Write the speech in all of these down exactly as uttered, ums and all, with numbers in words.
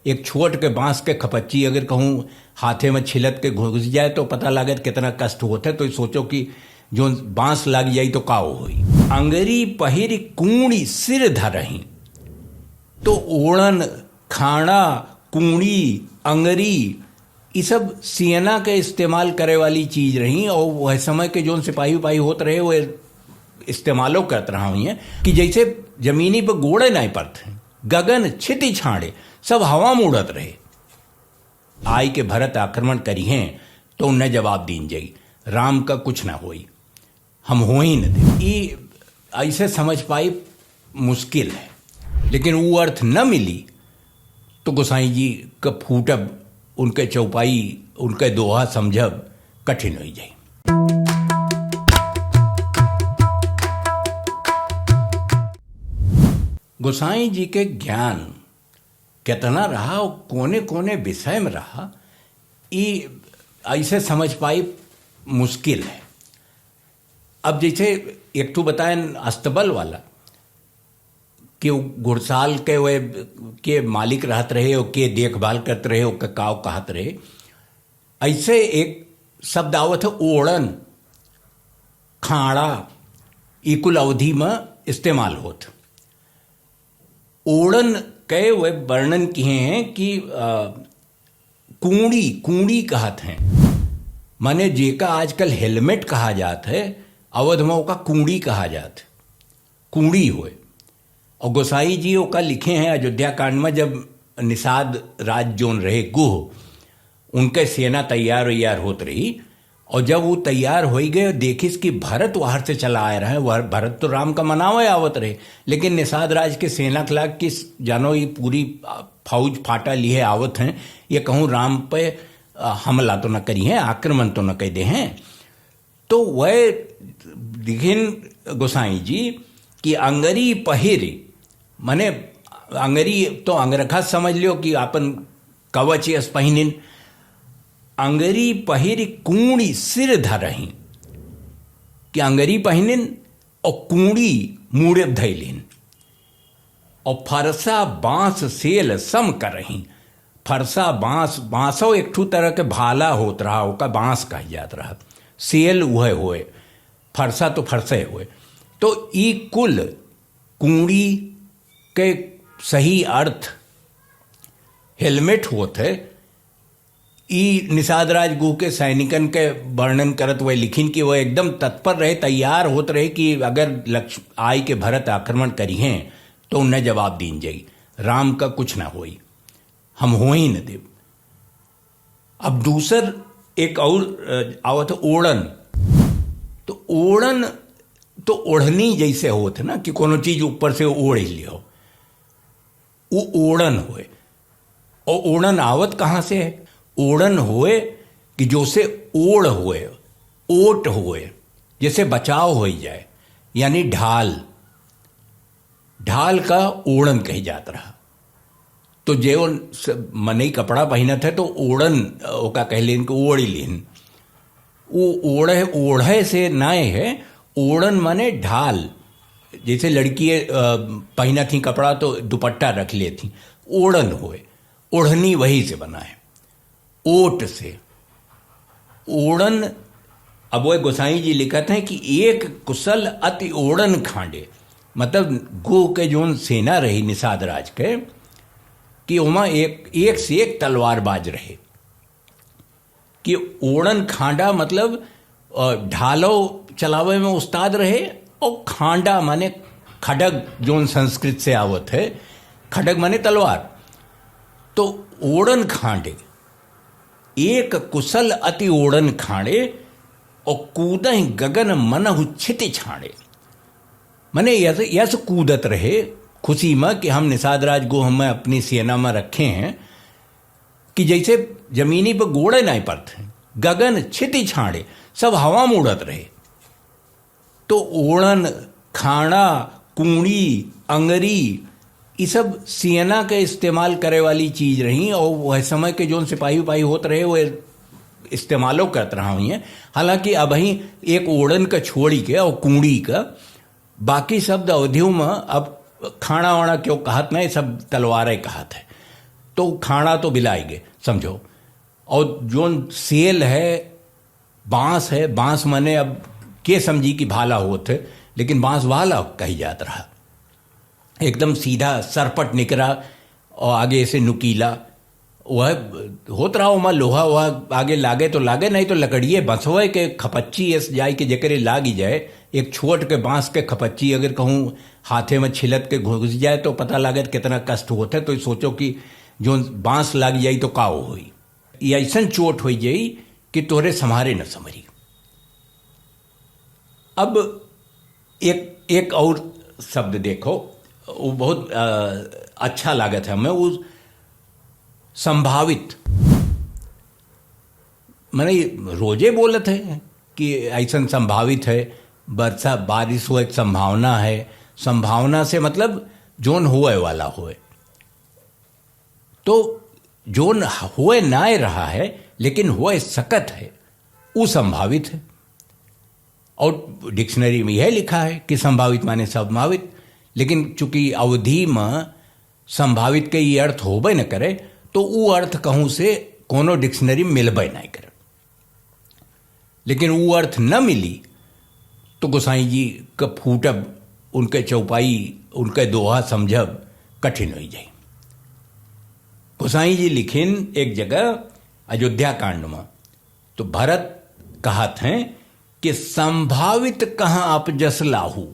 एक छोट के बांस के खपच्ची अगर कहूँ हाथे में छिलत के घुस जाए तो पता लागत कितना कष्ट होत है। तो सोचो कि जो बांस लाग जाई तो का होई। अंगरी पहिर कूड़ी सिर धरही, तो ओड़न, खाड़ा, कूड़ी, अंगरी, ई सब सेना के इस्तेमाल करे वाली चीज रही और वह समय के जोन सिपाही उपाही होत रहे, वो इस्तेमालो करत रहा हुई हैं कि जैसे जमीनी पर गोड़े नाई पड़त हैं, गगन छिति छाड़े, सब हवा में उड़त रहे। आई के भरत आक्रमण करी हैं तो उन्हें जवाब दीन जाई, राम का कुछ ना होई, हम होई न दे। ई ऐसे समझ पाई मुश्किल है, लेकिन वो अर्थ न मिली तो गोसाई जी का फूटब, उनके चौपाई, उनके दोहा समझब कठिन हो जाई। गोसाई जी के ज्ञान कितना रहा और कोने कोने विषय में रहा, ई ऐसे समझ पाई मुश्किल है। अब जैसे एक ठो बताएन अस्तबल वाला कि वो घुड़साल के वे के मालिक रहत रहे और के देखभाल करत रहे, ओके काव कहत रहे। ऐसे एक शब्द आवत है ओड़न, खाड़ा, ई कुल अवधि में इस्तेमाल होत। ओड़न के वे वर्णन किए हैं कि, अ, कूड़ी, कूड़ी कहत हैं, माने जेका आजकल हेलमेट कहा जात है, अवध में ओका कूड़ी कहा जात, कूड़ी होए। और गोसाई जी ओका लिखे हैं अयोध्या कांड में, जब निषाद राज जोन रहे गुह, उनके सेना तैयार वैयार होत रही, और जब वो तैयार होई गए, देखिस कि भरत वहार से चला आए रहे, वह भरत तो राम का मनावे आवत रहे, लेकिन निषाद राज के सेना के लाग कि जानो ये पूरी, आ, फौज फाटा लिए आवत हैं, ये कहूँ राम पे, आ, हमला तो न करी हैं, आक्रमण तो न कह दे हैं। तो वह दिखिन गोसाई जी कि अंगरी पहिर, माने अंगरी तो अंगरखा समझ लियो कि आपन कवच यस पहिनिन, अंगरी पहिर कूड़ी सिर धरही, कि अंगरी पहिनिन और कूड़ी मूड़े धैलिन, और फरसा बांस सेल सम करही। फरसा बांस, बांसो एक ठू तरह के भाला होत रहा, ओका बांस कह जात रहा, सेल उहे होए, फरसा तो फरसे होए। तो ई कुल कूड़ी के सही अर्थ हेलमेट होत है। ई निषाद राज गुह के सैनिकन के वर्णन करत वह लिखिन कि वह एकदम तत्पर रहे, तैयार होत रहे कि अगर लक्ष-, आई के भरत आक्रमण करी हैं तो उन्हें जवाब दीन जाई, राम का कुछ ना होई, हम होई न देव। अब दूसर एक और, अ, आवत है ओड़न। तो ओड़न तो ओढ़नी जैसे होत है ना कि कोनो चीज ऊपर से ओढ़ लियो, वो ओड़न होए। और ओड़न आवत कहाँ से है? ओड़न होए कि जो से ओढ़ होए, ओट होए, जैसे बचाव होई जाए, यानी ढाल, ढाल का ओड़न कही जात रहा। तो जे उन स-, मनई कपड़ा पहिनत है तो ओड़न, अ, ओका कह लेन कि ओढ़ लेन। वो ओढ़े, ओढ़े से नाय है, ओड़न माने ढाल। जैसे लड़की, अ, पहिनत ही कपड़ा तो दुपट्टा रख लेती, ओड़न होए, ओढ़नी वही से बना है, ओट से। ओड़न, अब वो गोसाई जी लिखत हैं कि एक कुसल अति ओड़न खांडे, मतलब गुह के जोन सेना रही निषाद राज के, कि ओमा एक, एक से एक तलवारबाज रहे। कि ओड़न खांडा मतलब, अ, ढालो चलावे में उस्ताद रहे, और खांडा माने खडग, जोन संस्कृत से आवत है, खडग माने तलवार। तो ओड़न खांडे, एक कुसल अति ओड़न खांडे, और कूदहि गगन मनहु छिति छांडे। माने यस, यस कूदत रहे खुशी में कि हम निषाद राज गुह में अपनी सेना में रखे हैं, कि जैसे जमीनी पर गोड़े नाई पड़त हैं, गगन छिति छांडे, सब हवा में उड़त रहे। तो ओड़न, खाड़ा, कूड़ी, अंगरी, ई सब सेना के इस्तेमाल करे वाली चीज रही, और वह समय के जोन सिपाही उपाही होत रहे, वो इस्तेमालो करत रहा हुई हैं। हालांकि अबहीं एक ओड़न का छोड़ी के और कूड़ी का, बाकी शब्द अवधियों में अब खाड़ा वाड़ा क्यों कहत नहीं, सब तलवारें कहत है। तो खाड़ा तो बिलाइगे, समझो। और जोन सेल है, बांस है, बांस माने अब के समझी कि भाला होत है, लेकिन बांस वाला कही जात रहा, एकदम सीधा सरपट निकरा और आगे से नुकीला। वह होत रहा, ओमा लोहा वोहा आगे लागे तो लागे, नहीं तो लकड़िए बंसवे के खपच्ची एस जाए के जेकरे लागी जाए। एक छोट के बांस के खपच्ची अगर कहूँ हाथे में छिलत के घुस जाए तो पता लागे कितना कष्ट होत है। तो सोचो कि जो बांस लाग जाई तो का होई, ये ऐसन चोट हो जाई कि तोहरे संभारे न संभरी। अब एक, एक और शब्द देखो, वो बहुत, अ, अच्छा लागत है हमें, वो संभावित। माने रोजे बोलत है कि ऐसन संभावित है, बरसा, बारिश होए के संभावना है। संभावना से मतलब जोन होए वाला होए। तो जोन होए नाय रहा है, लेकिन होए सकत है, उ संभावित है। और डिक्शनरी में यह लिखा है कि संभावित माने संभावित, लेकिन चूंकि अवधी में संभावित के ई अर्थ होबे न करे, तो उ अर्थ कहूँ से कोनो डिक्शनरी में मिलबे नहीं करे। लेकिन उ अर्थ न मिली, तो गोसाई जी क फूटब, उनके चौपाई, उनके दोहा समझब कठिन होइ जाई। गोसाई जी लिखिन एक जगह अयोध्या कांड में, तो भरत कहत हैं कि संभावित कहाँ अपजस लाहू,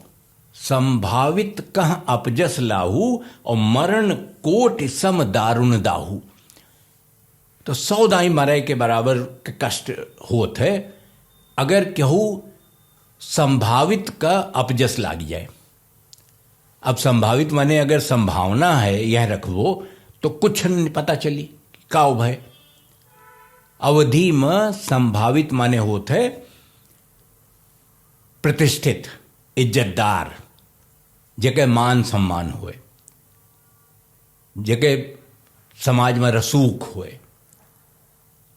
संभावित कहाँ अपजस लाहू, और मरण कोटि सम दारुण दाहू। तो सौ दाई मरे के बराबर के कष्ट होत है, अगर केहू संभावित का अपजस लाग जाए। अब संभावित माने अगर संभावना है यह रखबो, तो कुछ न पता चली कि का उभय। अवधी में संभावित माने होत है प्रतिष्ठित, इज्जतदार, जेके मान सम्मान होए, जेके समाज में रसूख होए।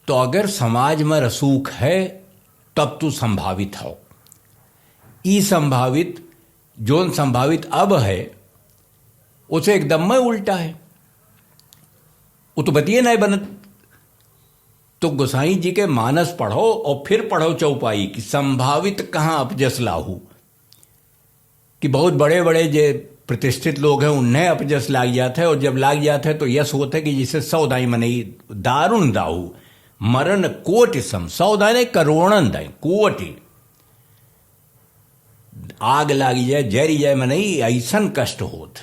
तो अगर समाज में रसूख है, तब तू संभावित हो। ई संभावित, जोन संभावित अब है, उसे एकदम में उल्टा है। वो तो बतिये नहीं बनत। तो गोसाई जी के मानस पढ़ो और फिर पढ़ो चौपाई कि संभावित कहाँ अपजस लाहू, कि बहुत बड़े-बड़े जे प्रतिष्ठित लोग हैं, उन्हें अपजस लाग जात है, और जब लाग जात है, तो यस होत है कि जैसे सौ दाई मनई दारुण दाहू, मरण कोटि सम, सौ दाई नहीं, करोड़न दाई, कोटि। आग लागी जाए, जरी जाए मनई, ऐसन कष्ट होत।